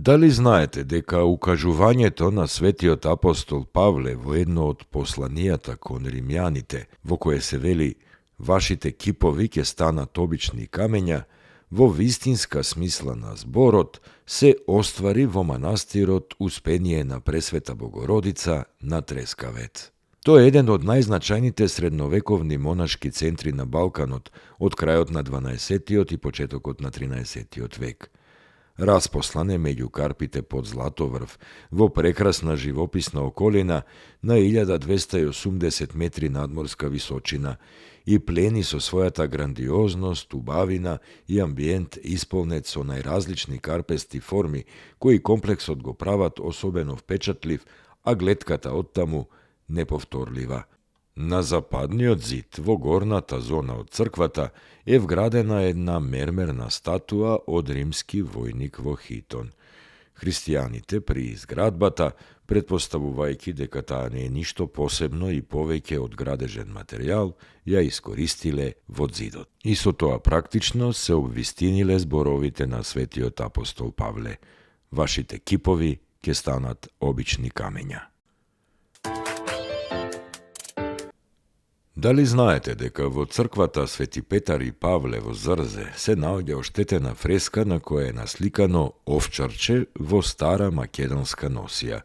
Дали знаете дека укажувањето на светиот апостол Павле во едно од посланијата кон римјаните, во кое се вели «Вашите кипови ќе станат обични камења», во вистинска смисла на зборот, се оствари во манастирот Успение на Пресвета Богородица на Трескавец. Тоа е еден од најзначајните средновековни монашки центри на Балканот од крајот на 12-тиот и почетокот на 13-тиот век. Распослан е меѓу карпите под Златоврв, во прекрасна живописна околина на 1280 метри надморска височина и плени со својата грандиозност, убавина и амбиент исполнет со најразлични карпести форми, кои комплексот го прават особено впечатлив, а гледката оттаму неповторлива. На западниот зид, во горната зона од црквата, е вградена една мермерна статуа од римски војник во хитон. Христијаните при изградбата, предпоставувајќи дека таа не е ништо посебно и повеќе од градежен материјал, ја искористиле во зидот. И со тоа практично се обвистиниле зборовите на светиот апостол Павле. Вашите кипови ќе станат обични камења. Дали знаете дека во црквата Свети Петар и Павле во Зрзе се наоѓа оштетена фреска на која е насликано овчарче во стара македонска носија?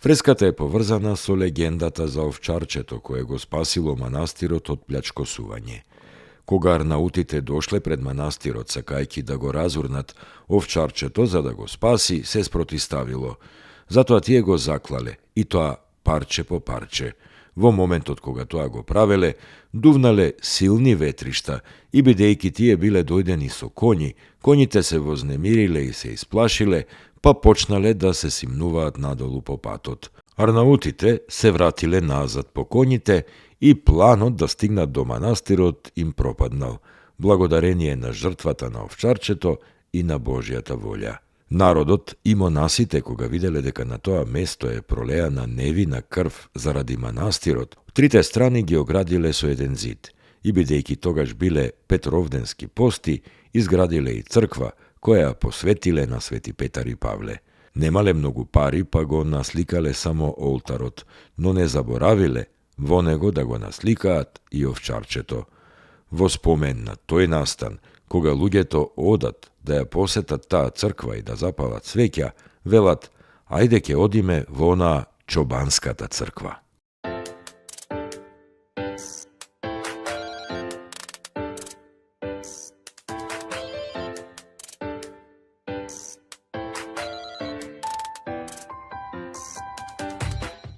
Фреската е поврзана со легендата за овчарчето кое го спасило манастирот од плячкосување. Кога арнаутите дошле пред манастирот сакајќи да го разурнат овчарчето за да го спаси, се спротиставило. Затоа тие го заклале, и тоа парче по парче. Во моментот кога тоа го правеле, дувнале силни ветришта и бидејќи тие биле дојдени со коњи, коњите се вознемириле и се исплашиле, па почнале да се симнуваат надолу по патот. Арнаутите се вратиле назад по коњите и планот да стигнат до манастирот им пропаднал, благодарение на жртвата на овчарчето и на Божјата волја. Народот и монасите, кога виделе дека на тоа место е пролеана невина крв заради манастирот, трите страни ги оградиле со еден зид и бидејќи тогаш биле петровденски пости, изградиле и црква, која ја посветиле на Свети Петар и Павле. Немале многу пари, па го насликале само олтарот, но не заборавиле во него да го насликаат и овчарчето. Во спомен на тој настан, кога луѓето одат да ја посетат таа црква и да запалат свеќа, велат, ајде ќе одиме во онаа чобанската црква.